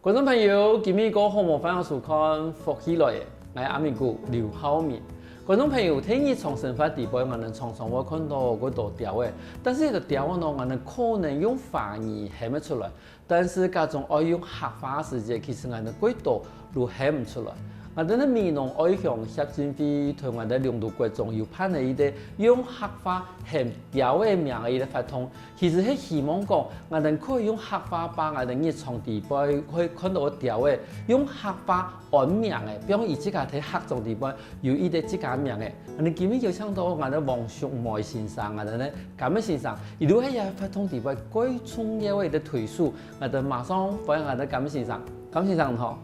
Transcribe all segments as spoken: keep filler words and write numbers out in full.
觀眾朋友，今晡日過好無？歡迎收看《福氣來了》，𠊎係阿明哥劉浩明。觀眾朋友，在日常生活裡背，𠊎等常常會看到幾多鳥仔，但是這个鳥仔呢，𠊎等可能用華語喊得出來，但是假使愛用客話个時節，其實𠊎等幾多都喊毋出來。𠊎等个美濃愛鄉協進會同𠊎等龍都國中有辦理一個用客話喊鳥仔名个一個活動， 其實係希望講，𠊎等可以用客話把𠊎等日常裡背會看到个鳥仔，用客話安名仔，比方佢自家在客庄裡背有一個自家名仔。𠊎等今晡日邀請到𠊎等王淑梅先生，𠊎等个柑仔先生，佢就係這活動裡背最重要个一個推手。𠊎等馬上歡迎𠊎等柑仔先生。柑仔先生你好。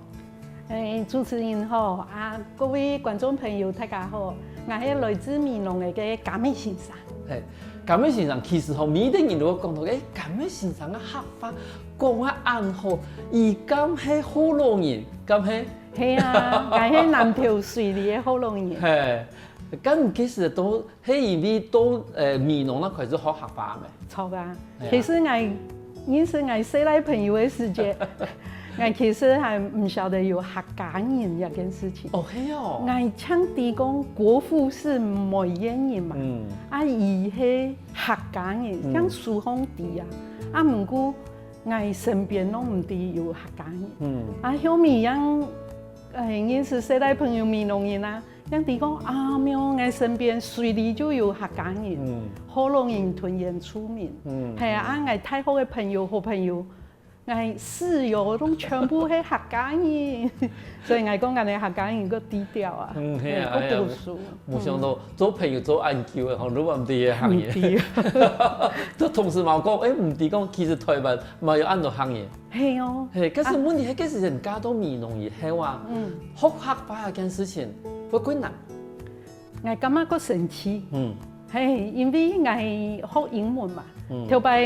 欸，主持人好，啊，各位觀眾朋友，大家好，𠊎係來自美濃个柑仔先生。係，柑仔先生，其實吼，每個人都會講到，欸，柑仔先生个客話講啊恁好，佢敢係學老人，敢係？係啊，𠊎係南投水里个學老人。係，該你其實都 係因為到，呃，美濃該開始學客話咩？著啊，係啊。其實𠊎認識𠊎細賴朋友个時節，𠊎其實還毋曉得有客家人這件事情。哦，係哦。𠊎淨知講國父係梅縣人嘛，嗯。啊，佢係客家人，嗯。像書項知啊，啊，毋過𠊎身邊攏毋知有客家人。嗯。啊，後尾正，呃，認識細賴朋友美濃人啊， 正知講啊，無，𠊎身邊水里就有客家人，嗯。學老人同原住民。嗯。係啊，啊，𠊎大學个朋友、好朋友，𠊎室友都全部係客家人，所以𠊎講𠊎等客家人較低調啊，嗯，係啊，係啊，較保守。無想到做朋友做恁久个吼，都毋知个客人。毋知。都同時嘛講，欸，毋知講，其實臺灣嘛有恁多客人。 係哦。係，該時問題係，該時間嫁到美濃以後啊，嗯。學客話這件事情會困難。𠊎感覺較神奇。嗯。係，因為𠊎學英文嘛，嗯。頭擺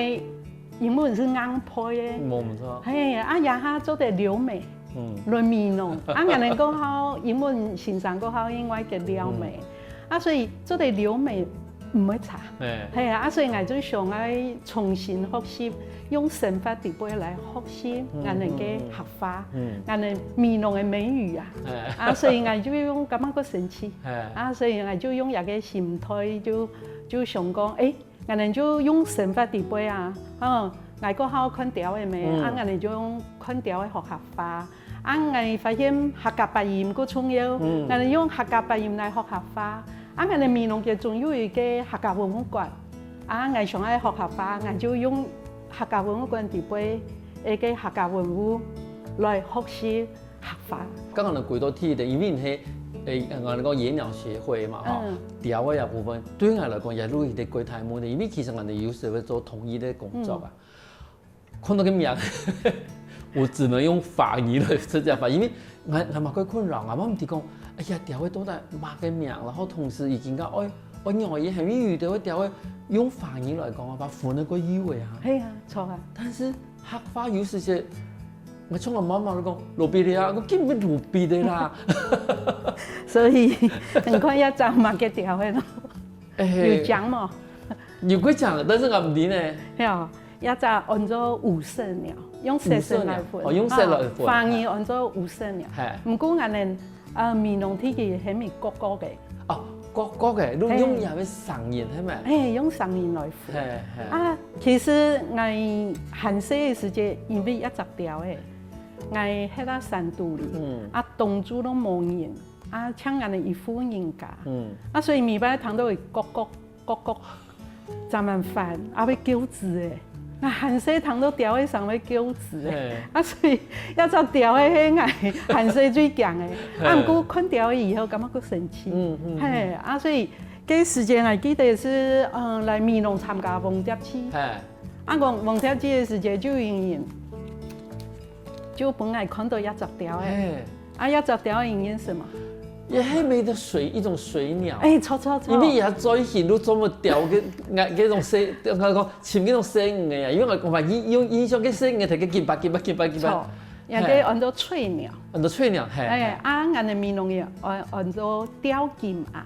英文係硬背个。無，無錯。係，啊，這下做得留美，嗯。來美濃，啊，𠊎等過後，英文先生過後，另外一個留美。嗯。 啊，所以做得留美毋會差。係。係啊，啊，所以𠊎就想愛重新學習，用生活裡背來學習，嗯，𠊎等个客話，嗯，嗯。𠊎等美濃个美語啊。係。啊，所以𠊎就用感覺較神奇。係。啊，所以𠊎就用這個心態，就，就想講，欸， 𠊎等就用生活裡背啊，吼，𠊎較好看鳥仔咩，嗯。啊，𠊎等就用看鳥仔學客話。啊，𠊎發現客家發音較重要，嗯。𠊎等用客家發音來學客話。啊，𠊎等美濃國中有一個客家文物館，啊，𠊎想愛學客話，𠊎就用客家文物館裡背一個客家文物來學習 客話。剛剛呢，歸到第一點，因為你係，欸，𠊎等講野鳥協會嘛，吼，嗯。鳥仔个部分，對𠊎來講，也有一個幾大問題，因為其實𠊎等有時會做同意个工作啊。嗯。看到个名，我只能用華語來直接翻，因為𠊎，𠊎嘛較困擾，𠊎嘛毋知講，哎呀，鳥仔到底麼个名，然後同時已經講，哎，哎，鳥仔係美語个，鳥仔用華語來講啊，把分个較幼个啊。係啊，著啊。但是 客話有時節，𠊎像𠊎媽媽都講，羅比个啊，𠊎根本羅比个啦。所以，你看這隻麼个鳥仔咯？欸，有講無？有過講，但是𠊎毋知呢。係哦，這隻安做五色鳥，用色色來分。五色鳥，哦，用色來分。啊，華語安做五色鳥。係。毋過𠊎等 啊，美濃地區喊佢角角个。哦，角角个，用，係。用佢个聲音，係無？係，用聲音來分。係，係。啊，其實𠊎還細个時節，因為一隻鳥仔，𠊎歇在山肚裡，嗯。啊，當晝都無人，啊，淨𠊎等一戶人家。嗯。啊，所以每擺聽到佢角角 角角，正蠻煩，啊會噭眵欸。𠊎還細聽到鳥仔聲會噭眵欸。係。啊，所以這隻鳥仔係𠊎還細最驚个。係。啊，毋過看鳥仔以後，感覺較神奇。嗯，嗯，嗯。係，啊，所以該時節𠊎記得係，呃，來美濃參加王蝶祭。係。啊，王，王蝶祭个時節就有人 就分𠊎看到一隻鳥仔。係。啊，一隻鳥仔你認識無？也係美的水，一種水鳥。欸，著，著，著。因為佢嘴型都這麼鳥，跟，該，該種聲，𠊎講，像該種聲音个呀，因為𠊎，𠊎有，有印象，該聲音个，佢緊巴，緊巴，緊巴，緊巴。著，也叫安做翠鳥。安做翠鳥，係，欸，係。啊，𠊎等美濃个安，安做吊金鶯。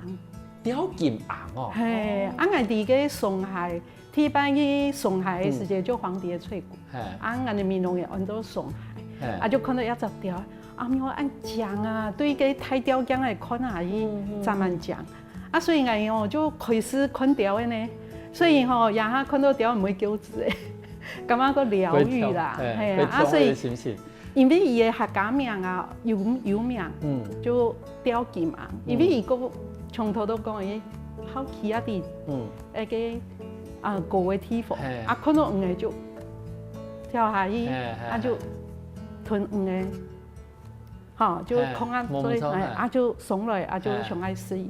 吊金鶯哦。係，啊，𠊎在該上海 第一擺去上海个時節，嗯。就皇帝个喙罟。係。啊，𠊎等美濃个安做上海。啊就看到一隻鳥，啊，有恁靚啊，對該大鳥仔來看啊，佢正蠻靚。啊，所以𠊎哦就開始看鳥仔呢，所以吼，這下看到鳥毋會噭眵欸，感覺較療癒啦，係啊，啊，所以。因為佢个客家名啊，有有名，嗯，就鳥金紅，因為佢个從頭到講，佢好企啊在，嗯，該个啊高个地方，啊看到魚仔就跳下去，啊就吞魚仔，吼，就空啊，所以啊就上來啊就想愛食魚。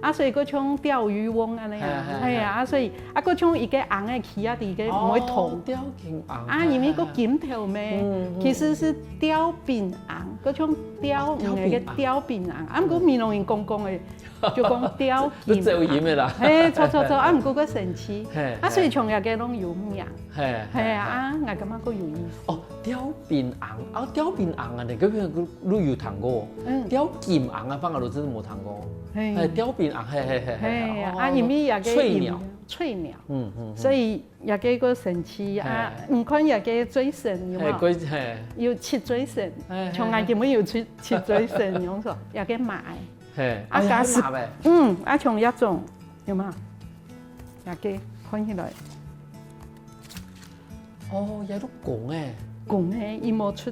啊，所以个像釣魚翁恁仔啊，係啊，啊，所以啊，个像佢个紅个企啊，在个毋會動。鳥金紅啊，因為个金頭咩，其實係鳥柄紅，个像鳥魚个鳥柄紅。啊，毋過美濃人講講个，就講鳥金紅。係，著著著，啊，毋過个神奇，啊，所以像這个攏有名，係啊，啊，𠊎感覺个有意思。哦，鳥柄紅，啊，鳥柄紅啊，你个朋友都有聽過，鳥金紅啊，反而都真係無聽過。 係，鳥柄紅，係係係係，係，啊，因為這个翠鳥，翠鳥，嗯嗯，所以這个个神奇啊，你看這个嘴唇有無？係，有七嘴唇，像𠊎根本有七七嘴唇，用說這个馬，係，啊，假使，嗯，啊，像這種有無？這个看起來。 哦，也都公欸。公欸，佢無出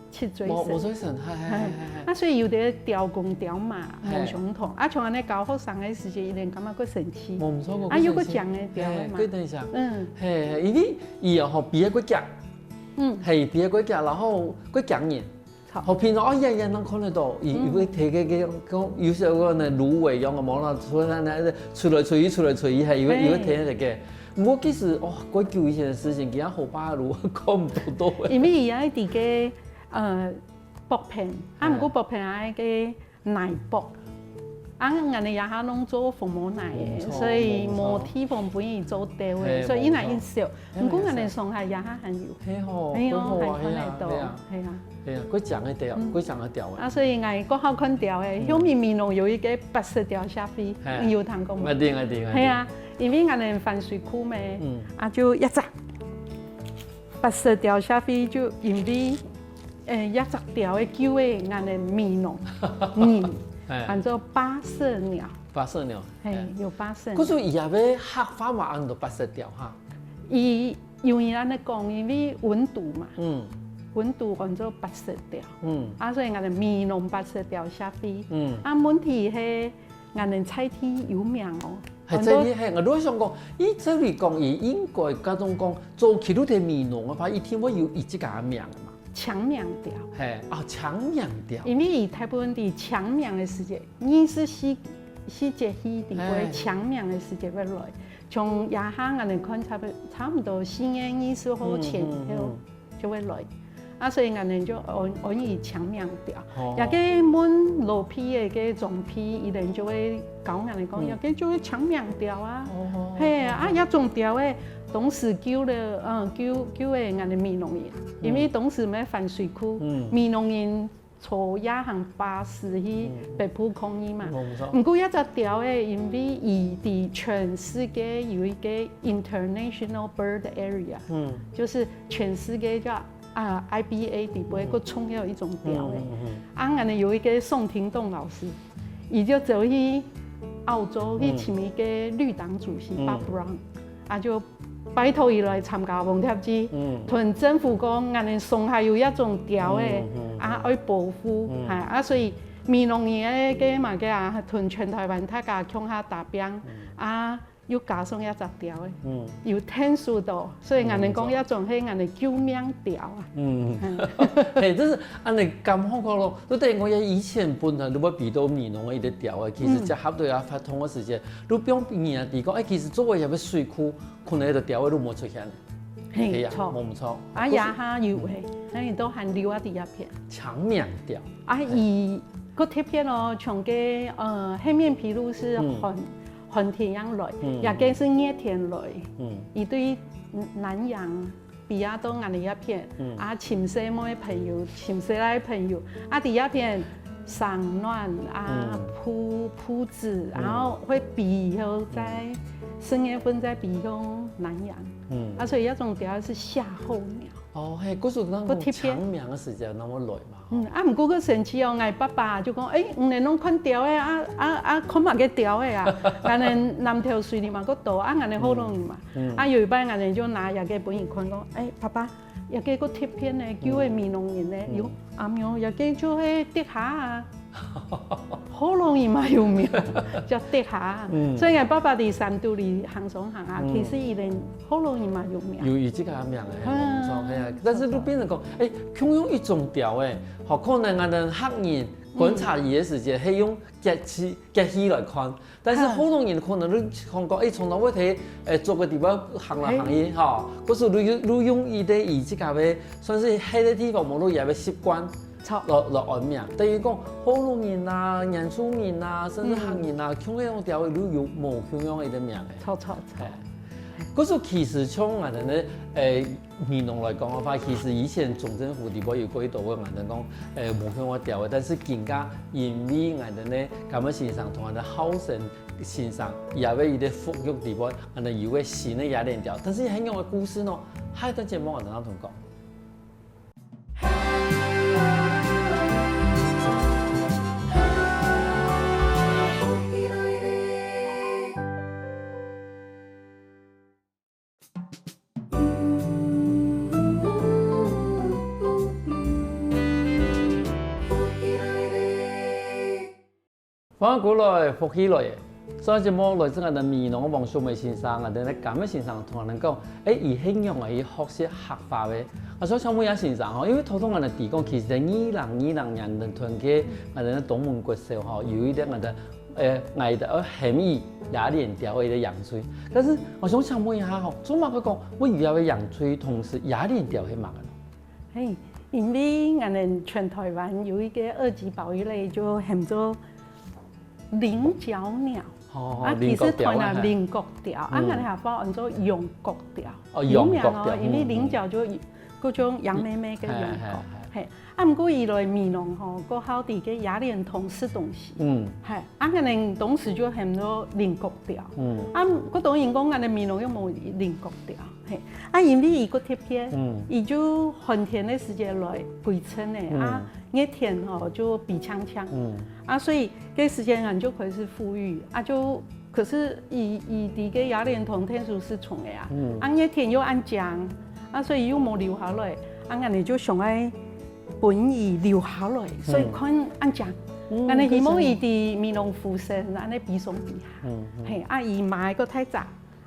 七嘴唇。無無出嘴唇，係係係係。啊，所以有个鳥公鳥馬無相同，啊，像恁仔教學生个時節，佢等感覺个神奇。無毋著，啊，有个講个鳥个嘛。對，等一下。嗯，係係，因為佢吼比較个強，嗯，係比較个強，然後个強人。 好，平常哦，也也能看得到，佢佢會提个个講，有時候呢，蘆葦樣个無啦，出來那出來吹一出來吹一，還有有會提个个。毋過其實哦，過久以前个事情，今下河壩路看毋到欸。因為佢愛在个呃北片，啊，毋過北片啊个泥北，啊，𠊎等這下攏做紅毛泥个，所以無地方分佢做竇个，所以一泥一少。 毋過𠊎等上下這下還有，係吼，係哦，還看得到，係啊，係啊，過靚个鳥，過靚个鳥欸。啊，所以𠊎過好看鳥欸，後面美濃有一个白色鳥協會，你有聽過無？𠊎知𠊎知𠊎知。係啊，因為𠊎等番水區咩，啊就一隻白色鳥協會就因為，誒，一隻鳥仔救了𠊎等美濃人，喊做八色鳥。八色鳥，係，有八色鳥。可是佢也會客話嘛，安到八色鳥哈？ 佢有人恁仔講，因為溫度嘛，嗯，溫度安做八色鳥，嗯，啊，所以𠊎等美濃八色鳥協會，嗯，啊，問題係𠊎等在地有名哦，係，在地係，𠊎都想講，咦，照理講，佢應該該種講做起路个美濃个話，一定會有佢自家个名个嘛。清明鳥，係，啊，清明鳥，因為佢大部分在清明个時節，二十四四節氣底會清明个時節會來。 像這下𠊎等看差不差不多四月二十號前後就會來，啊，所以𠊎等就安安佢清明鳥。這个問老輩个个長輩，佢等就會教𠊎等講，這个就係清明鳥啊，係啊，啊，這種鳥仔，當時救了，嗯，救救了𠊎等美濃人，因為當時毋係番水區，美濃人 坐夜行巴士去北埔抗議嘛。無錯。毋過這隻鳥仔，因為佢在全世界有一个International Bird Area，嗯，就是全世界叫啊I B A底背个重要一種鳥仔。啊，𠊎等有一个宋廷棟老師，佢就走去澳洲去尋一个綠黨主席Bob Brown，啊就 拜託佢來參加紅帖子，同政府講，𠊎等上下有一種鳥仔，啊，愛保護，哈，啊，所以美濃人个个麼个啊，同全台灣大家共下打拚，啊，又加上一隻鳥仔，有聽說到，所以𠊎等講一種係𠊎等救命鳥啊。嗯，係，這係恁仔感覺咯，就等於講，以前本來都會比到美濃个一隻鳥仔，其實結合到也發通个時間，都不用比人家提講，哎，其實周圍也會水庫， 可能該隻鳥仔都無出現。係，係啊，著。無毋著。啊，這下有誒，該你都還留啊在這片。清明鳥。啊，佢較特別哦，像該呃黑面琵鷺係寒寒天樣來，這个係熱天來。嗯，佢對南洋比較到𠊎等這片，啊，尋細妹朋友，尋細倈朋友，啊，在這片 生卵啊，孵孵子，然後會飛以後在四月份再飛向南洋。嗯，啊，所以這種鳥係夏候鳥。哦，嘿，故所當中个特別。搶名个時節，那麼來嘛，吼。嗯，啊，毋過个神奇哦，𠊎爸爸就講，欸，你等攏看鳥仔啊，啊，啊，看麼个鳥仔啊？𠊎等南投水里嘛，个島啊，𠊎等學老人嘛。嗯。啊，有一擺𠊎等就拿這个分佢看，講，欸，爸爸，這个个特別呢，叫个美濃人呢，嗯。有，阿姆，這个就係竹蝦啊。 學老人嘛有名，叫竹蝦。嗯。所以𠊎爸爸在山肚裡行上行下，嗯。其實佢等學老人嘛有名。有，有這个名个，嗯，無錯，係啊。但是就變成講，欸，共樣一種鳥仔，吼，可能𠊎等客人觀察佢个時節，嗯。係用節氣，節氣來看，但是學老人可能就看講，欸，從頭到尾，欸，做个地方行來行去，嘿。吼，可是就用，就用佢个，佢自家个，算是歇个地方，無論佢个習慣， 著。來，來安名。等於講，學老人啊、原住民啊，甚至客人啊，嗯。共樣个鳥仔都有無共樣个一个名个。著，著，著。哎。故所其實像𠊎等呢，誒，美濃來講个話，其實以前中正府裡背有幾多个𠊎等講，誒，無共樣个鳥仔，但是今下因為𠊎等呢，甘仔先生同𠊎等浩生先生，也有一个復育裡背，𠊎等有个新个野蓮鳥，但是係仰个故事呢？下一段節目𠊎等同講。 歡迎過來，福氣來了。上一節目來自𠊎等美濃个王淑梅先生，𠊎等个甘仔先生同𠊎等講，誒，佢係仰仔去學習客話个。𠊎想請問一下先生吼，因為頭頭𠊎等提講，其實在二零二零年，𠊎等團結𠊎等个東門國小吼，有一個𠊎等，誒，𠊎等个含義野蓮鳥个一個營隊。但是𠊎想請問一下吼，做麼个講會有一個營隊，同時野蓮鳥係麼个呢？嘿，因為𠊎等全台灣有一個二級保育類，就喊做 領角鳥。哦，啊，領角鳥啊，其實台灣領角鳥，啊，嗯。𠊎等客話安做羊角鳥。哦，有名哦，羊角鳥，因為領角就各種羊咩咩个羊角。嗯，嗯。嘿，嘿，嘿，嘿。嘿，啊，毋過佢來美濃吼，過好在个野蓮塘食東西。嗯。嘿，啊，𠊎等當時就喊做領角鳥。嗯。啊，過當然講，𠊎等美濃又無領角鳥。 嘿，啊，因為佢个特別，嗯。佢就寒天个時節來歸陣个，嗯。啊，熱天吼就飛淨淨。嗯。啊，所以該時節𠊎就開始復育，啊，就，可是佢，佢在該野蓮塘𢯭手食蟲个啊，嗯。啊，熱天又恁靚，啊，所以又無留下來，啊，𠊎等就想愛分佢留下來，所以看恁靚，嗯。𠊎等希望佢在美濃附生，恁呢飛上飛下。嗯，嗯。嘿，啊，佢嫲个个大隻，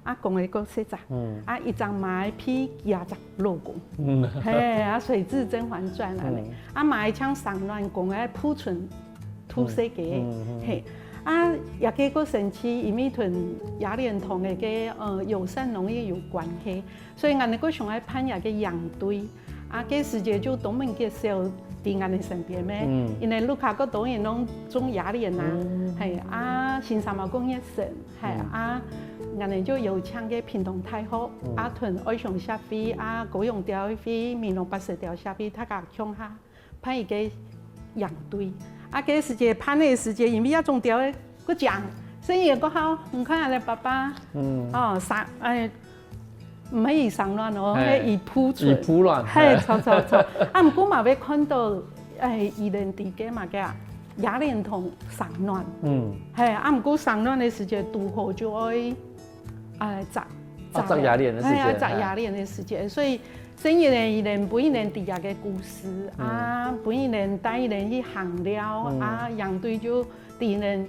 啊，公个个細隻，嗯。啊，一隻嫲仔配幾下隻老公，嗯。嘿，啊，水滸甄嬛傳恁呢，嗯。啊，嫲仔像產卵，公个抱孫，渡細个，嗯，嗯，嗯。嘿，啊，這個个神奇，因為同野蓮塘个个，呃，友善農業有關係，所以𠊎等个想愛辦這個營隊， 啊，該時節就東門國小在𠊎等身邊咩，嗯。因為屋下个當然攏種野蓮啊，嗯。嘿，啊，先生嘛講熱心，嘿，嗯。啊，𠊎等就邀請个屏東大學，嗯。啊，同愛鄉協會，啊，高雄鳥會，美濃八色鳥協會，大家共下辦一個營隊。啊，該時節辦个時節，因為這種鳥仔 个靚，生意个个好，你看𠊎个爸爸，嗯。哦，生，哎，毋係佢產卵哦，嘿，係佢抱孫。佢抱卵，嘿，嘿。著，著，著。啊，毋過嘛會看到，哎，佢等在該麼个啊，野蓮塘產卵。嗯。嘿，啊，毋過產卵个時節拄好就愛，哎，摘，啊，摘野蓮个時節，嘿，啊，摘野蓮个時節，嘿。所以 生意呢，佢等分佢等知這個故事，嗯。啊，分佢等帶佢等去行尞，嗯。啊，營隊就分佢等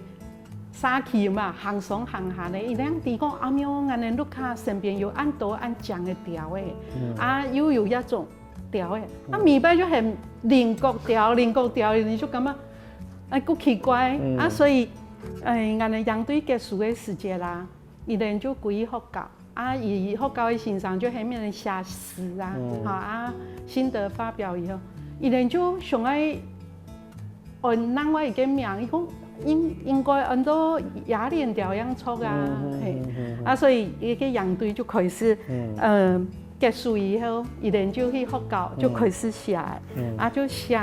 社區嘛，行上行下呢，佢等知講，啊，𠊎等屋下身邊有恁多恁靚个鳥仔，嗯。啊，又有這種鳥仔，啊，嗯。每擺就喊領角鳥，領角鳥，你就感覺，哎，夠奇怪，嗯。啊，所以，哎，𠊎等營隊結束个時節啦， 佢等就歸去學校，啊，佢學校个先生就喊佢等寫詩啊，嗯。吼，啊，心得發表以後，佢等就想愛安另外一個名，佢講應，應該安到野蓮鳥樣著啊，嗯，嘿，嗯，嗯。啊，所以一個營隊就開始，嗯。呃，結束以後，佢等就去學校，就開始寫，嗯。啊，就寫，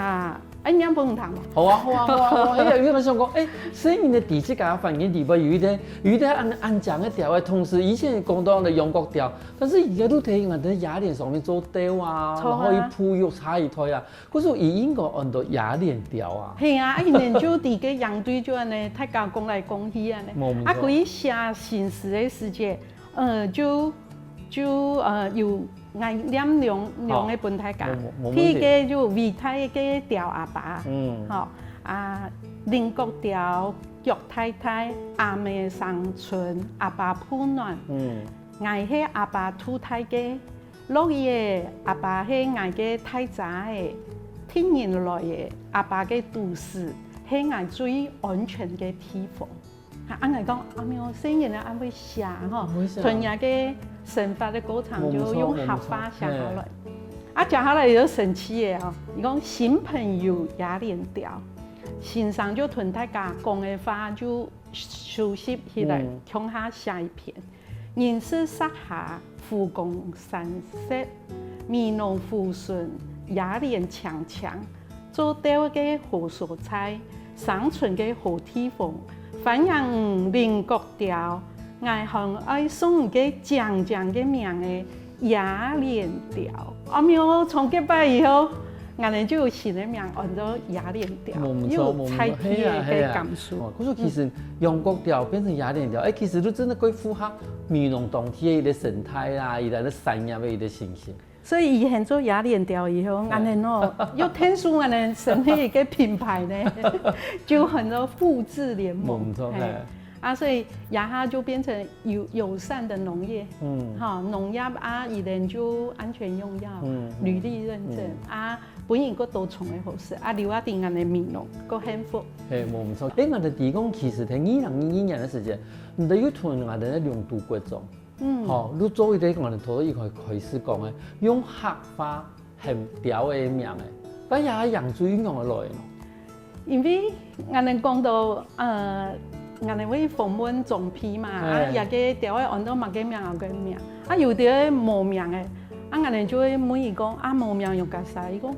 哎，你也分佢聽嘛。好啊，好啊，好啊，好啊。哎呀，有人想講，哎，細人仔在自家个環境底背有一點，有一點恁，恁靚个調个，同時以前講到个羊角調，但是而家都在𠊎等个雅典上面做調啊，著啊。然後一步又差一推啊，可是佢應該安到雅典調啊。係啊，啊，佢等就在該營隊就恁呢，大家講來講去恁呢。無，無錯。啊，佢寫新詩个時節，呃，就，就，呃，有 𠊎唸兩，兩个分大家。好，無，無，無問題。第一个就偉大个調阿爸，嗯。吼，啊，菱角調、腳大大、阿姆生春、阿爸抱暖。嗯。𠊎係阿爸渡大个，落雨个阿爸係𠊎个大遮仔，敵人來个阿爸个肚屎係𠊎最安全个地方。 啊，恁樣講，啊，無，細人仔恁會寫吼，會寫。同樣个生活个過程就用客話寫下來。無錯，無錯，嘿。啊，寫下來就神奇个哦，佢講新朋友雅典調，先生就同大家講个話就收集起來，嗯。共下寫一篇。認識撒哈，湖光山色，美濃湖脣，雅典青青， 做調个好所在，生存个好地方，歡迎你菱角調，𠊎還愛送你个靚靚个名仔，雅典調。啊，無，從該擺以後，𠊎等就有新个名，安到雅典調，無錯，又有在地个，無錯，係啊，係啊。感受。哦，可是其實嗯。羊角調變成雅典調，哎，其實就真的幾符合美濃當地个一個生態啊，佢个產業个一個情形。 所以以前做雅典調以後，嘿。恁樣哦，又聽說恁樣成立一個品牌呢，就很多複製聯盟。無錯，嘿。嘿。啊，所以這下就變成友，友善的農業，嗯。哈，農業啊，佢等就安全用藥，嗯，嗯。履歷認證，嗯。啊，分人過多種个好食，啊，留下在𠊎等美濃，過幸福。嘿，無錯。誒，𠊎等提供其實在二零二二年个時間，你等又同𠊎等个龍都國中 嗯。吼，你做一個𠊎等頭一開，開始講个，用客話喊鳥个名仔，該這个營隊仰般來个呢？因為𠊎等講到，呃，𠊎等會訪問總批嘛，啊，嘿。這个鳥仔安到麼个名，麼个名，啊，有个無名个，啊，𠊎等就會問佢講，啊，無名用該啥？佢講，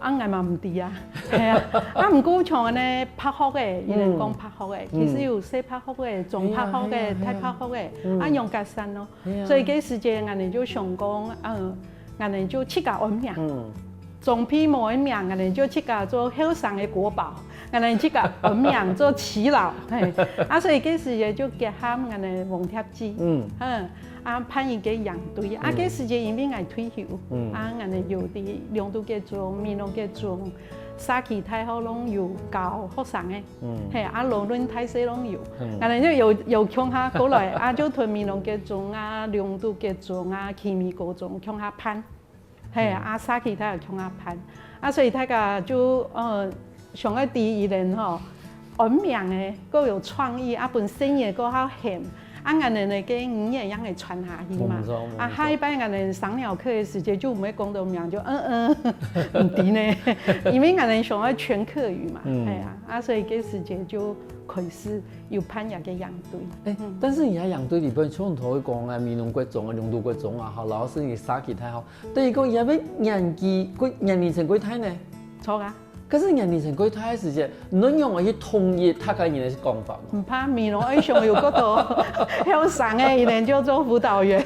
啊，𠊎嘛毋知啊，係啊，啊，毋過像恁呢白鶴仔，有人講白鶴仔，嗯。其實有細白鶴仔、中白鶴仔、嘿啊，嘿啊，大白鶴仔，嘿啊。嗯。啊，用該啥咯。 係啊。所以該時節，𠊎等就想講，嗯，𠊎等就自家安名。嗯。總批無安名，𠊎等就自家做後生个國寶，𠊎等自家安名做耆老，嘿。啊，所以該時節就結合𠊎等王貼子，嗯。嗯，啊，辦一個營隊，啊，嗯。該時節因為𠊎退休，嗯。啊，𠊎等有在龍都國中、美濃國中、社區大學攏有教學生个。 嗯。嘿，啊，無論大細攏有。嗯。𠊎等就有，有共下過來，啊，就同美濃國中啊、龍都國中啊、奇美國中共下辦。嘿，嗯。啊，社區大家共下辦。啊，所以大家就，呃，想愛知佢等吼，安名个，夠有創意，啊，分細人个夠好喊。啊，𠊎等个語言正會傳下去嘛。無錯，無錯。啊，下一擺𠊎等賞鳥客个時節，就毋會講到名，就，嗯，嗯，毋知呢。因為𠊎等想愛全客語嘛，嗯。嘿啊。 啊，所以該時節就開始有辦這個營隊。誒，嗯。但是你這營隊裡背，像頭先講个美濃國中啊、龍都國中啊，吼，老師你社區大學，等於講佢个年紀，過，年齡層過大呢？著啊。可是年齡層過大个時節，你仰般去統一大家人个講法呢？毋怕，美濃愛想有較多後生个，佢等就做輔導員。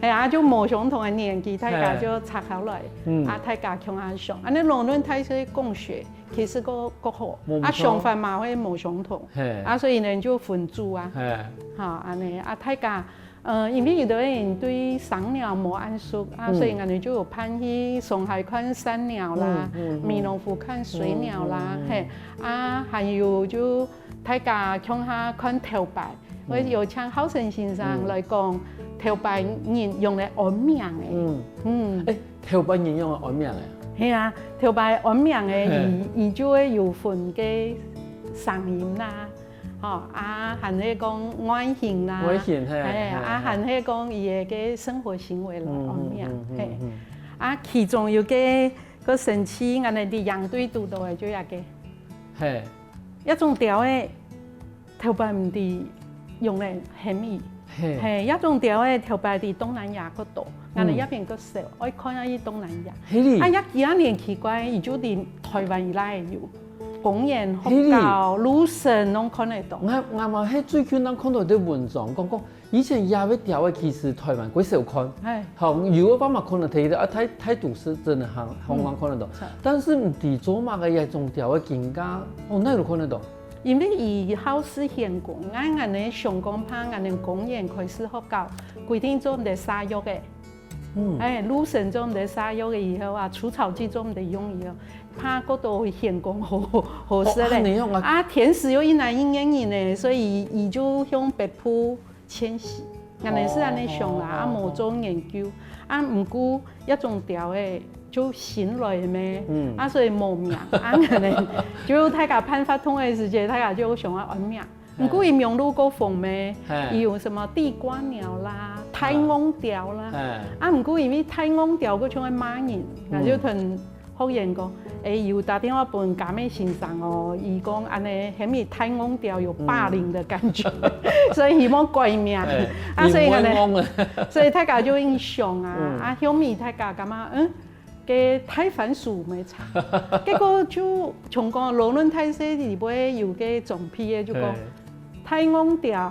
哎呀，就無相同个年紀，大家就插下來，嘿。嗯。啊，大家共下想，恁呢無論大細共學， 其實較，較好。無錯。啊，想法嘛會無相同。嘿。啊，所以呢，就分組啊。嘿。好，恁呢，啊，大家，呃，因為有个人對賞鳥無恁熟，啊，嗯。所以𠊎等就有辦去上海看山鳥啦，嗯，嗯，嗯。美濃湖看水鳥啦，嗯，嗯，嗯。嘿，啊，還有就大家共下看頭擺， 𠊎有請浩辰先生來講，嗯。頭擺人用來安名个。嗯。嗯。誒，頭擺人用來安名个啊？係啊，頭擺安名个，嘿。佢，佢就會有分个聲音啦，吼，啊，還係講外形啦，外形，嘿，嘿，嘿，啊，嘿。還係講佢个，个生活行為來安名，嗯，嗯，嗯，嘿。嗯，嗯。啊，其中有个，个神奇，𠊎等在營隊堵到个就這个。嘿。這種鳥仔， 頭擺毋知用來喊佢。嘿。嘿，這種鳥仔頭擺在東南亞較多， 𠊎等這片較少，愛看啊，佢東南亞。係哩。啊，這幾下年奇怪，佢就連臺灣以來有公園、學校、路上攏看得到。𠊎，𠊎嘛係最近正看到一個文章，講講以前這位鳥仔其實臺灣較少看，係。好，有个話嘛可能提到啊，大大都市真的還還還看得到，但是毋知做麼个這種鳥仔更加，哦，哪有看得到？ 因為佢好食懸空，𠊎𠊎等想講怕𠊎等公園開始學校規定做毋得撒藥个，嗯，哎，路上做毋得撒藥个以後啊，除草劑做毋得用以後，怕過多懸空好好食咧。哦，恁樣啊。啊，天時又一來一年呢，所以佢就向北部遷徙。𠊎等係恁樣想啦，啊，無做研究，啊，毋過 這種鳥仔就新來个咩，啊，所以無名，啊，可能就大家辦活動个時節，大家就想愛安名。毋過佢網路較紅咩，佢有什麼地瓜鳥啦、大鵪鶉啦，啊，毋過因為大鵪鶉較像會罵人，𠊎就同學員講，欸，有打電話分嘉美先生哦，佢講恁樣喊佢大鵪鶉有霸凌的感覺，所以希望改名。啊，所以可能，所以大家就印象啊，啊，後面大家感覺，嗯， 个大番薯無差。結果就像講，老人大細裡背有个長輩个就講，大鵪鶉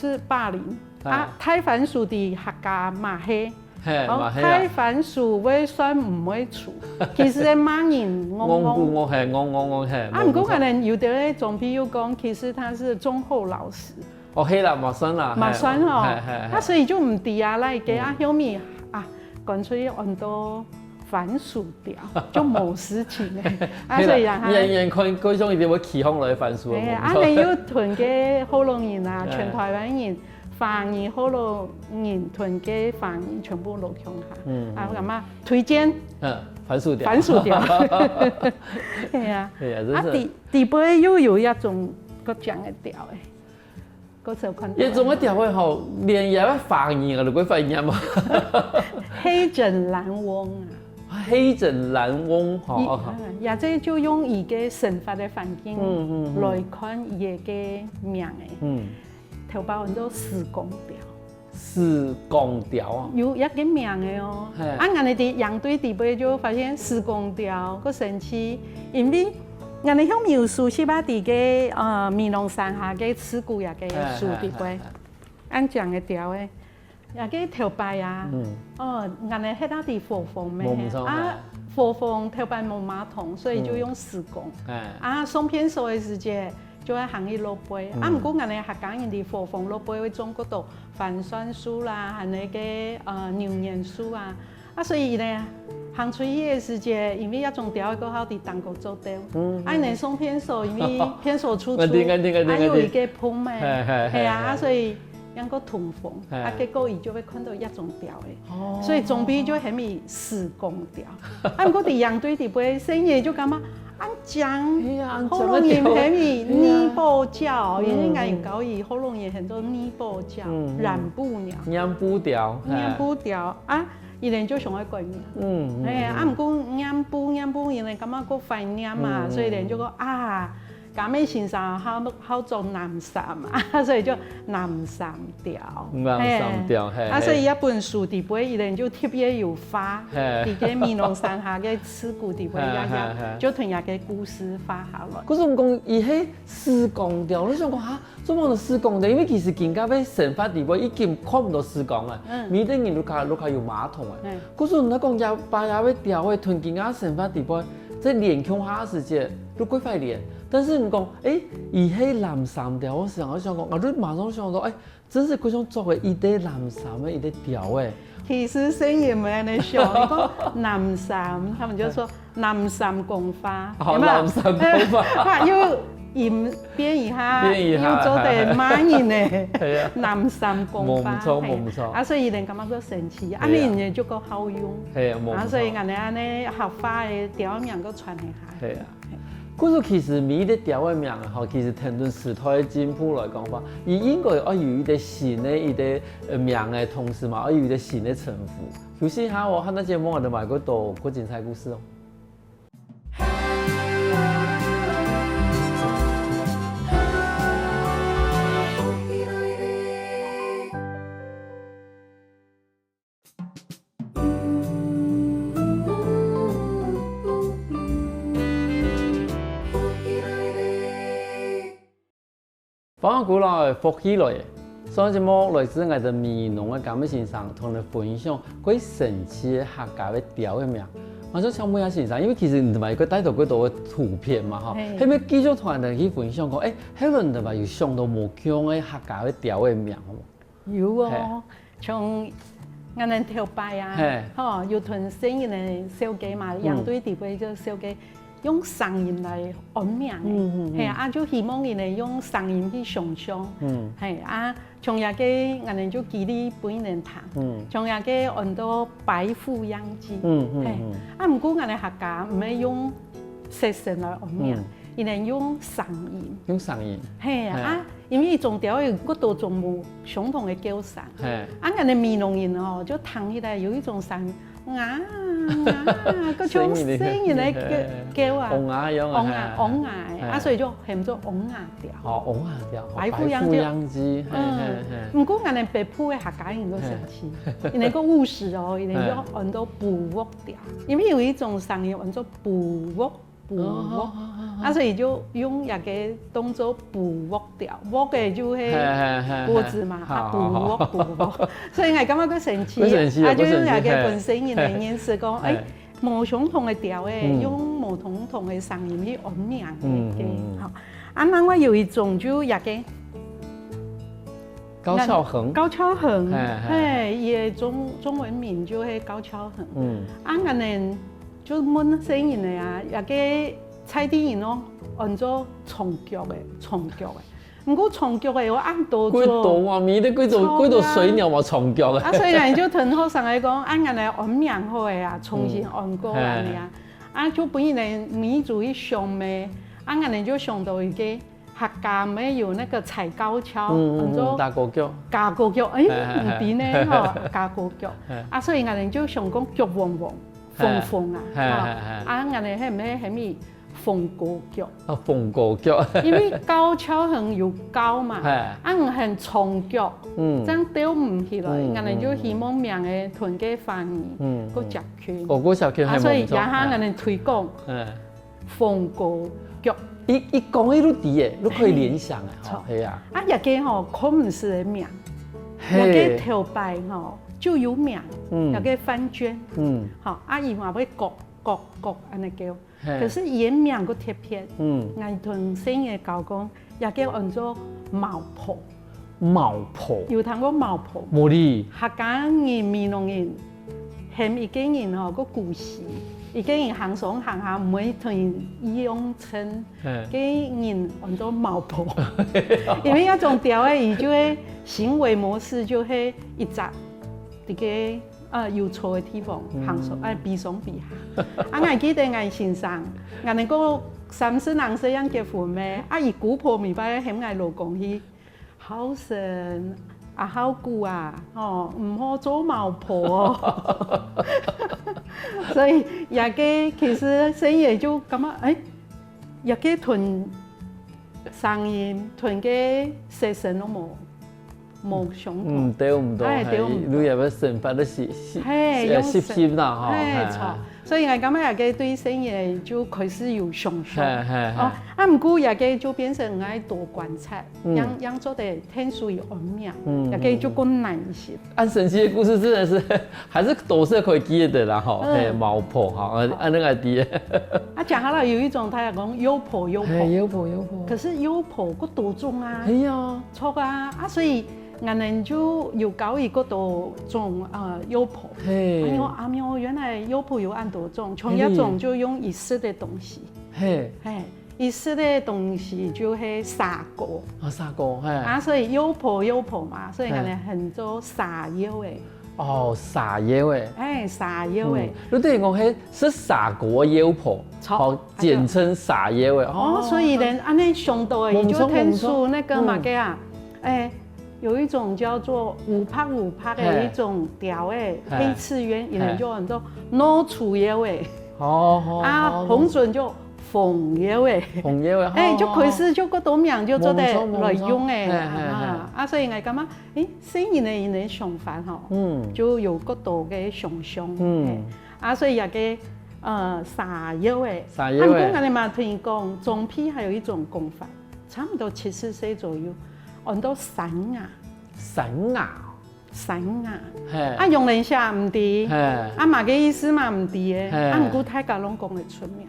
係霸凌，啊，大番薯在客家嘛係，係，哦，嘛係啊。大番薯會酸毋會臭，其實係罵人，戇戇。戇戇戇，係，戇戇戇，係，啊，毋過可能有的个長輩又講，其實佢係忠厚老實。 哦，係啦，嘛算啦，嘛算吼。係，係，係。啊，所以就毋知啊，來个啊，後面啊，乾脆安到番薯鳥，就無事情了。啊，所以啊，遠遠看，看上一定會起哄來番薯。哎，啊，恁樣又同个學老人啊，全臺灣人，華語學老人同个華語全部落共下。嗯，啊，𠊎感覺推薦。嗯，番薯鳥。番薯鳥。係啊。係啊，真係。啊，底底背又有一種較靚个鳥欸。 較少看到。這種个鳥仔吼，連這个華語啊，都會發音嘛。黑枕蘭翁啊。黑枕蘭翁吼，哦，嗯，也這就用佢个生活个環境，嗯，嗯，嗯，來看佢个名欸。嗯。頭擺安到時光鳥。時光鳥啊。有這个名欸哦。係。啊，𠊎等在營隊底背就發現時光鳥，較神奇，因為 𠊎等鄉民有熟悉啊，在个，呃，美濃山下个刺股這个樹底背，恁靚个鳥仔，這个頭擺啊，哦，𠊎等歇啊在伙房咩，啊，伙房頭擺無馬桶，所以就用時光。啊，上便所个時節就愛行去落背，啊，毋過𠊎等客家人在伙房落背會種較多番檨樹啦，還有个，呃，牛眼樹啊， 啊，所以呢，行出去个時節，因為這種鳥仔較好在頂高做竇，嗯，啊，呢上便所，因為便所臭臭，肯定，肯定，肯定，還有一个風咩，係，係，係啊，係，啊，所以能夠通風，係，啊，結果佢就會看到這種鳥仔，哦，所以總比就喊佢時光鳥。啊，毋過在營隊底背，細人就感覺，恁靚，係啊，恁靚个鳥仔，學老人喊佢二寶鳥，因為𠊎有教佢，學老人喊做二寶鳥，嗯，嗯，染布鳥，染布鳥，係，染布鳥啊。 佢等就想愛改名。嗯，嗯，哎，啊，嗯。毋過染布，染布，佢等感覺較懷念嘛，嗯，嗯，所以佢等就講，嗯。啊，嘉美先生好，好著藍衫啊，所以就藍衫調。藍衫調，嘿，嘿，啊，嘿。所以這本書底背，佢等就特別有畫，嘿。在該美濃山下个刺股底背，嘿，呀，呀，嘿，嘿。就同這个故事畫下來。可是𠊎講，佢係時光調，𠊎想講，哈， 做麼个時光調？因為其實今下个生活裡背已經看毋到時光啊，嗯。每個人屋下，屋下有馬桶啊。嗯。故所你講這，把這个調仔同今下生活裡背，在連共下个時節，都過快連。但是你講，欸，佢係藍衫調，𠊎想，𠊎想講，𠊎就馬上想到，欸，真係該種著个一個藍衫个一個調仔。其實細人毋會恁樣想，你講藍衫，他們就說 藍衫講話，哦，有沒有？藍衫講話。哎，又音變一下，變一下，又做得罵人呢。係啊。藍衫講話，無，無錯，嘿。無錯。啊，所以佢等感覺較生趣，啊，係啊。你人就較好用。係啊，無，啊，所以無錯。恁樣恁樣客話个調名就傳下來。係啊。故所其實每一個調个名吼，其實跈等時代个進步來講法，佢應該愛有一個新个一個，呃，名个同時嘛，愛有一個新个稱呼。 休息一下哦，下段節目𠊎等還過多過精彩故事哦。講古來，福氣來。上一節目來自𠊎兜美濃个柑仔先生，同𠊎兜分享過神奇个客家个鳥个名。𠊎就想問下先生，因為其實你兜嘛有帶到幾多个圖片嘛，吼，係。係毋係繼續同𠊎兜去分享講，欸，後來你兜嘛有想到無共樣个客家个鳥个名，好無？有哦，像𠊎等頭擺啊，係。吼，有同細人仔个紹介嘛，嗯。營隊底背个紹介，用聲音來安名个，嗯，嗯，嗯。係啊，就希望佢等用聲音去想像，嗯。係啊，像這个𠊎等就舉例分佢等聽，嗯。像這个安到白腹秧雞，嗯，嗯，係，嗯。啊，毋過𠊎等客家毋係用舌聲來安名，嗯。佢等用聲音，用聲音，係啊，係。啊，因為一種鳥有幾多種無相同个叫聲，係。啊，𠊎等美濃人哦，就聽起來有一種聲音， 啊，啊，該種細人个叫啊，王啊樣啊，王啊，係，王啊，係。啊，所以就喊做王啊調。哦，王啊調，白腹秧雞，白腹秧雞，係，嗯，係，係。毋過𠊎等北部个客家人較神奇，係。佢等較務實哦，佢等就安到哺鹿調，因為有一種聲音安做哺鹿， 哺鹿，哦，好，好，好，好。啊，所以就用這个當做哺鹿調，鹿个就係，係，係，係，係。脖子嘛，啊，好，好，好。哺鹿，哺鹿。所以𠊎感覺較神奇，較神奇啊，啊，就用這个本身人个認識講，較神奇，係。欸，無相同个調仔，嗯。用無相同个聲音去安名个，嗯，嗯，嗯。好。啊，另外有一種就這个 高蹺鴴。高蹺鴴，係，係。係，佢个中，中文名就係高蹺鴴。嗯。啊，𠊎等就問細人仔啊，這个在地人哦，安做長腳个，長腳个。毋過長腳个有恁多種。幾多啊，每日幾多，長啊。幾多水鳥嘛，長腳个。啊，所以𠊎就同學生仔講，啊，𠊎來安名好个啊，重新安過恁樣啊。嗯。係。啊，就分佢等每組去想咩，啊，𠊎等就想到一个 客家乜有那個踩高蹺，嗯，嗯，安做嗯，打狗腳。打狗腳，欸，係，係，係。毋對呢，吼，打狗腳。係。啊，所以𠊎等就想講腳黃黃，係。紅紅啊，係，吼。係，係。啊，𠊎等係毋係喊佢紅狗腳？啊，紅狗腳。因為高蹺鴴有高嘛，係。啊，你喊長腳，嗯。這樣鬥毋起來，嗯，𠊎等就希望名仔同該翻譯，嗯，過接近。嗯。哦，過接近，啊，所以這下𠊎等推廣。係。係。 紅狗腳。一，一講佢就知欸，就可以聯想欸，嗯。吼，著。係啊。啊，這个吼，看毋識个名，係。這个頭擺吼，就有名，嗯。這个番鵑，嗯。吼，啊，佢嘛會咯咯咯恁樣叫。係。可是佢个名較特別，嗯。𠊎同細人仔教講，這个安做毛婆。 毛婆。有聽過毛婆？無哩。客家人、美濃人，喊一个人吼，較古時，一个人行上行下，毋會同人一樣稱，係。該人安做毛婆。因為該種鳥仔，佢就係行為模式就係一隻，這个，呃，有草个地方，嗯。行上，哎，飛上飛下。啊，𠊎記得𠊎先生，𠊎等過三十零歲正結婚咩，啊，佢姑婆每擺喊𠊎老公去 孝順啊，孝姑啊，吼，毋好做毛婆哦。所以這个其實細人仔就感覺，欸，這个同聲音，同該舌聲都無，無相同。嗯，對，毋對，哎，對，毋對。你也要生活的習，習，係，呃，用生，習性啦，吼，係，係。著。 所以𠊎感覺這个對細人仔就開始有想像。係，係，係。哦，啊，毋過這个就變成𠊎多觀察，嗯。正，正做得𢯭手佢安名，嗯，這个就較難一些。嗯，嗯。恁神奇的故事真的是，還是都是可以記得啦，吼。嗯。係，毛婆，吼，啊，恁樣个idea。啊，講好了，有一種大家講鷂婆，鷂婆。係，鷂婆，鷂婆。可是鷂婆較多種啊。係啊。著啊，啊，所以 𠊎等就有教佢較多種，呃，鷂婆。係。哎喲，阿妙，原來鷂婆有恁多種，像這種就用佢食个東西。係。係，佢食个東西就係沙果。啊，沙果，係。啊，所以鷂婆，鷂婆嘛，所以𠊎等喊做沙鷂仔。哦，沙鷂仔。哎，沙鷂仔。嗯，就等於講係食沙果个鷂婆。著。哦，簡稱沙鷂仔。哦，哦，所以人恁樣想到个，佢就𢯭手該個麼个啊？無錯，無錯。嗯。哎， 有一種叫做烏白烏白个一種鳥仔，係。黑翅鳶，係。有人就喊做老鼠鷂仔。哦，哦，啊，哦。紅鵪就紅鷂仔。紅鷂仔，哎，哦，就開始就較多名就做得來用个，哦，哦。係，係，係。啊，啊，所以𠊎感覺，哎，細人仔佢个想法吼，嗯。就有較多个想像，嗯。係。啊，所以這个，呃，沙鷂仔。沙鷂仔。啊，毋過𠊎等嘛聽講，庄鼻還有一種講法，差不多七十歲左右，安到山芽。山芽？山芽。嘿。啊，用人寫毋知，嘿。啊，麼个意思嘛毋知个，嘿。啊，毋過大家攏講會出名。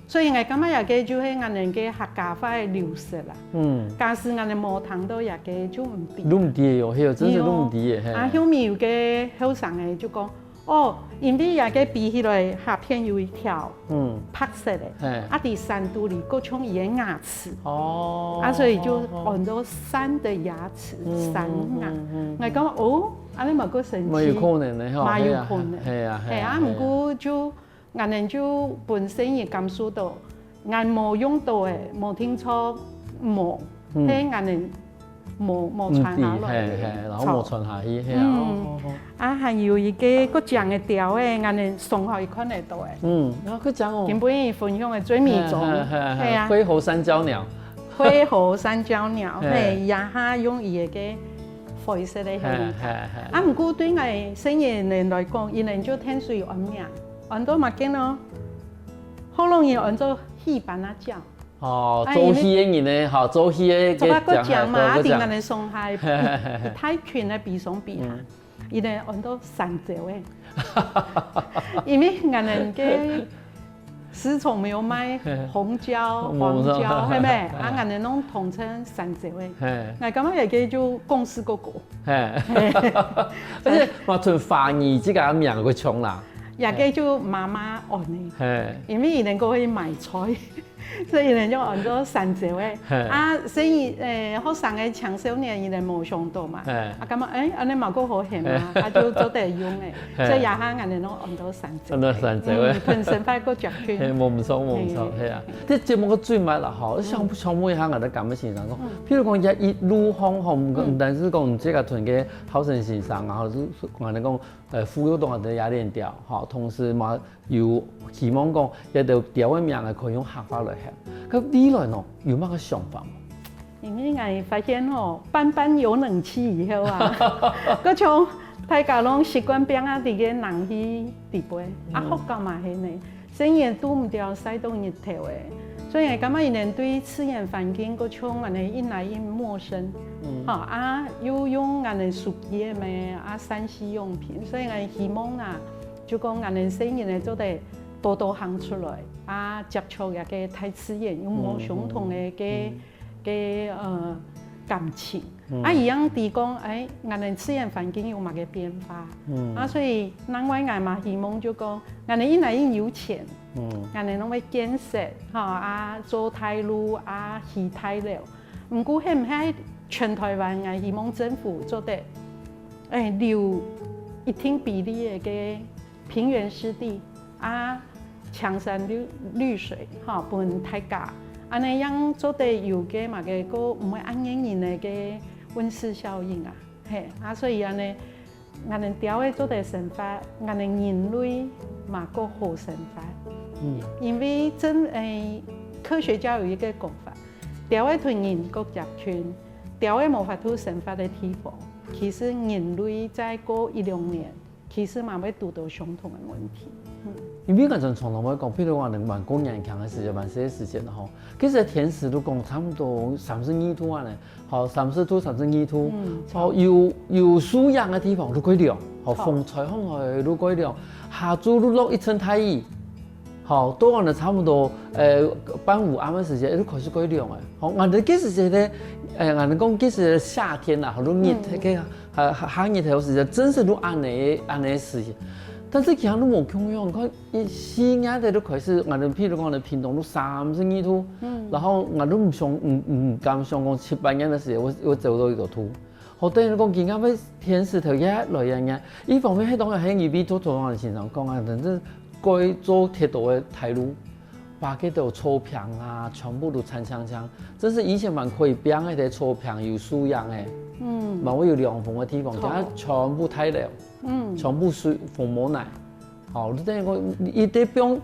所以𠊎感覺這个就係𠊎等个客家話个流失啦。嗯。假使𠊎等無聽到這个就毋知。都毋知个喲，係哦，真係都毋知个，嘿。啊，後面有个後生个就講，哦，因為這个比起來下片有一條，嗯。白色个，嘿。啊，在山肚裡，各種佢个牙齒。哦。啊，所以就安到山的牙齒，嗯，山芽。嗯，嗯，嗯。𠊎感覺，哦，恁樣嘛，夠神奇。嘛有可能个吼，嘛有可能。係啊，係啊，係啊，係啊。毋過就 𠊎等就分細人感受到，𠊎無用到个，無定著，無，嗯。係𠊎等無，無傳下來个。嗯，係，係，然後無傳下去，係啊，嗯。哦，哦，哦。啊，還有一个較靚个鳥仔，𠊎等上海看得到个。嗯，啊，較靚哦。今晡日分享个最尾種，係，係，係，係，係啊。灰喉山椒鳥。灰喉山椒鳥，係。係，這下用佢个灰色个係，係，係，係。啊，毋過對𠊎細人仔來講，佢等就天水安名。 安到麼个呢？學老人安到戲班啊將。哦，啊，做戲个人呢，吼，做戲个，做啊，較靚嘛，啊，頂𠊎等上下一大群个比相比啊，嗯。佢等安到山椒个。因為𠊎等个市場無賣紅椒、黃椒，係無？啊，𠊎等攏統稱山椒个。係。𠊎感覺這个就共識過高。 係。係。而且嘛，像華語這个名會像啦。這个就媽媽安个。係。因為佢能夠去買菜，所以呢就安到山椒个。係。啊，所以，誒，學生个青少年佢等無想到嘛。係。啊，感覺，誒，恁樣嘛較好食嘛，係。啊，就做得用个。係。所以這下𠊎等攏安到山椒个。安到山椒个。嗯，同生活較接近。係，無毋著，無毋著，係。係啊。這節目个最尾啦，吼，想，嗯。想問一下𠊎等甘先生講，嗯。譬如講，這一路上吼，毋，嗯。毋單淨講這个同个 後生先生啊，吼，就，就𠊎等講，呃，呼籲到𠊎等个野鳥，吼，同時嘛有希望講，這兜鳥个名仔可以用客話來喊。該未來呢，有麼个想法無？因為𠊎發現吼，班班有冷氣以後啊，各種大家攏習慣變啊，佇个冷氣底背，啊，嗯。學校嘛係呢， 細人仔堵毋著曬著日頭个，所以𠊎感覺佢等對自然環境各種恁樣越來越陌生。嗯。吼，啊，又用恁樣手機个咩，啊，三C用品，所以𠊎希望啊，就講𠊎等細人仔做得多多行出來，啊，接觸這个大自然，有無相同个，嗯，嗯，个，嗯。个，呃，感情。 嗯。啊，佢正知講，誒，𠊎等自然環境有麼个變化。嗯。啊，所以另外𠊎嘛希望就講，𠊎等越來越有錢，嗯。𠊎等攏會建設，吼，啊，做大路，啊，起大樓。毋過係毋係全台灣，𠊎希望政府做得，誒，留一定比例个平原濕地，啊，青山綠，綠水，吼，分大家。恁樣正做得有个麼个，个毋會恁熱人个个溫室效應啊。 嘿，啊，所以恁樣，𠊎等鳥仔做得生活，𠊎等人類嘛較好生活。嗯。因為真，誒，科學家有一个講法，鳥仔同人較接近，鳥仔無法度生活个地方，其實人類再過一兩年， 其實嘛會堵著相同个問題。嗯。因為𠊎等常常會講，譬如講，𠊎等還較年輕个時節，還細个時節吼，其實天時都講差毋多三十二度恁樣，吼，三十度、三十二度，嗯，吼，有，有樹蔭个地方都較涼，吼，哦。風吹風來都較涼，下晝都落一陣大雨， 吼，到𠊎等差毋多，呃，半晡暗个時節，就開始較涼个。吼，𠊎等該時節呢，呃，𠊎等講該時節夏天啦，好多熱，嗯。該，呃，夏日頭時節，真係都恁樣，恁樣時節。但是其他都無共樣，你看，一四月底就開始，𠊎等譬如講，𠊎等屏東都三十二度，嗯。然後𠊎都毋想，毋，毋敢想講七八月个時節，會，會走到幾多度。 好，等於講今下个天時頭越來越熱，一方面係當然係因為做頭先先生講啊，真正該做忒多个大路，把該兜草坪啊，全部都剷淨淨，真係以前還可以放該兜草坪有樹蔭个，嗯。嘛會有涼風个地方，著。今下全部大樓，嗯。全部水風無奈。好，你等於講，你，你得放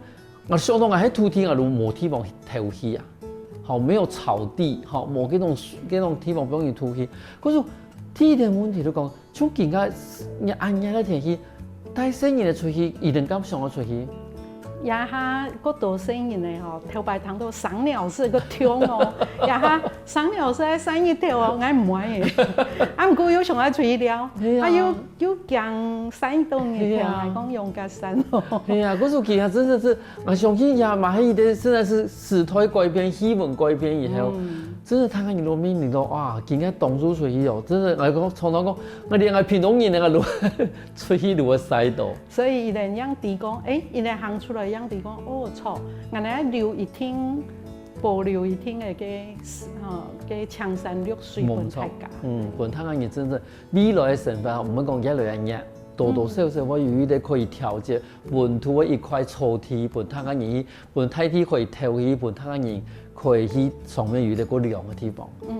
𠊎想到𠊎係土地，𠊎都無地方投去啊。好，沒有草地，好，無該種，該種地方放人投去。可是第一點問題就講，像今下，你恁熱个天氣，帶細人仔出去，一定敢想愛出去？這下過多細人仔吼，頭擺聽到生鳥式个痛哦，這下生鳥式愛生日頭哦，𠊎毋愛个。啊，毋過又想愛出去尞，係啊。啊又又驚生到熱天，係啊。還講用較散哦。係啊，故所其實真的是，啊，相信也嘛，佢的真的是時代改變，氣溫改變以後，真的大家一路面臨到啊，今天當初出去哦，真的，我講常常講，我連我屏東人那個路出去路會塞到。所以佢等樣知講，誒，佢等行出來樣知講，哦，著，𠊎等愛留一定，保留一定个个，吼，个青山綠水分大家。嗯，分大家人真正未來的生活，毋好講越來越熱，多多少少會有一個可以調節溫度的一塊草地，分大家人，分大地可以透氣，分大家人可以去上面有一個涼的地方。嗯，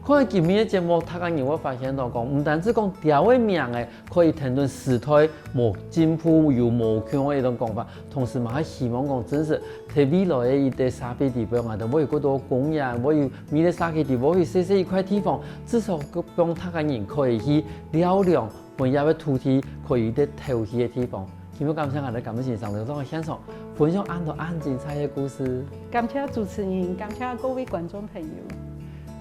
看今日的節目，大家人會發現到講，毋單止講鳥个名誒，可以談論時代無進步、有無共个一種講法，同時嘛，還希望講真實在未來的一個社會地方，𠊎等會有更多公園，會有每個社區地方會有細細一塊地方，至少讓大家人可以去尞涼，分這個土地可以有一個透氣的地方。今日感謝𠊎等感恩先生來到現場，分享恁多恁精彩的故事。感謝主持人，感謝各位觀眾朋友。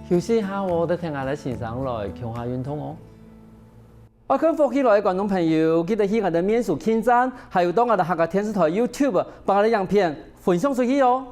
休息一下哦，再聽𠊎等先生來共下運動哦。愛看福氣來的觀眾朋友，記得去𠊎等面書網站，還有到𠊎等客家電視台YouTube，幫𠊎等影片分享出去哦。